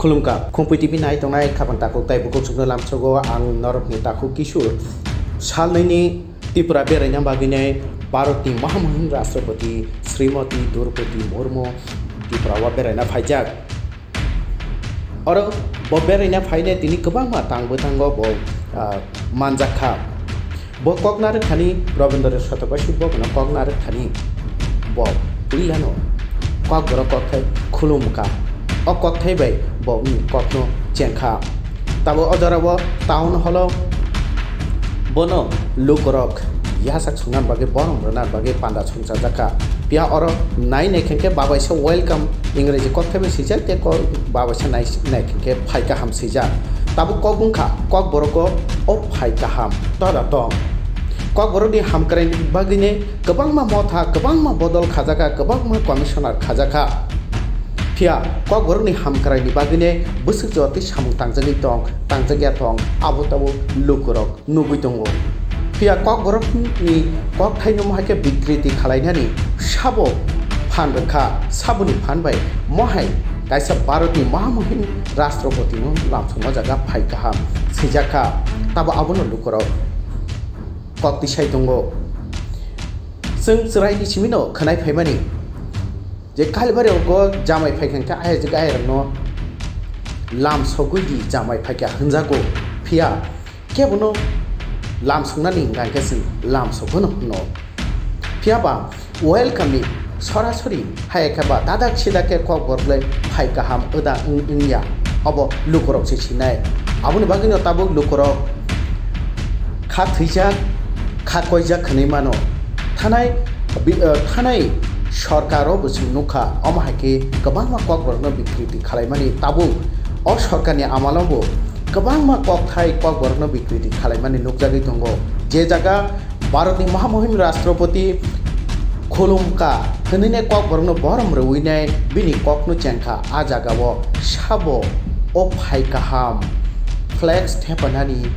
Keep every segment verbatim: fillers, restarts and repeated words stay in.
Khulumkha, Khumpui T V nai tongnai khapang takhuk tei bukhuk chukno lamsogo ang norokni takhuk Kishore. Salnwini Tripura beraina bagwinai Bharatni Mahamuhin Rashtrapati Srimati Draupadi Murmu Tripura o beraina phaijak. Oro bo beraina phainai tini kwbangma tang bwthango bo, ah, manjakha. Bo kok narwk thani Rabindra Satobashi bo bono kok narwk thani bo puilano kokborok kokthai khulumkha. O kokthai bai bo wngni kokno chengkha. Tabuk o jorao town hall o bono lukurok yasak songna bagwi, borom rwna bagwi panda songchajakha. Phiya oro nai nai khe khe babaisa welcome Ingreji kokthai bai swijak tei ko-, babaisa nai, nai khe khe phai kaham swijak. Tabuk kok wngkha, kokborok o phai kaham toda tong. Kokborokni hamkraini bagwini kwbangma motha, kwbangma bodol khajakha, kwbangma commissioner khajakha. Phiya kokborokni hamkraini bagwini bwswk jora tei samung tangjagwi tong, tangjagya tong, abo tabuk lukurok nugwi tongo. Phiya kokborokni kokthaino mohai khe bikriti khalainani sabo phan rwkha, saboni phan bai mohai kaisa Bharatni Mahamuhin Rashtrapatino lamsongma jaga phai kaham swijakha, tabo abono lukurok kok tisai tongo. Chwng chwraini simino khwnai phaimani je Kalbari o jamai phai khe ayajwk ayarokno lamsogwi di jamai phaikha hwnjago, phiya kebono lamsoknani hwnkha khe chwng lamsogono hwno. Phiya ba welcome ni sorasori hai khe ba dadak sidak khe kokborok le phai kaham wda wng-, wngya, obo lukurok se sinai. Aboni bagwino tabuk lukurok kha thwijak, kha koijak hwnwi mano. Thanai bi-, eh, thanai sorkaro bo chwng nukha, omo hai khe kwbangma kokborokno bikriti khalaimani. Tabuk o sorkarni amalo bo kwbangma kokthai kokborokno bikriti khalaimani nukjagwi tongo. Je jaga Bharatni Mahamuhim Rashtrapati khulumkha hwnwi nai kokborokno borom rwui nai bini kokno chengkha, a jagao sabo o phai kaham flex thepanani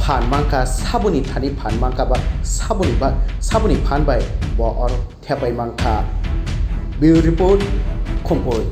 phan mankha, saboni thani phan mankha ba saboni ba, saboni phan bai bo oro thepai mankha. Bureau Report, Khumpui.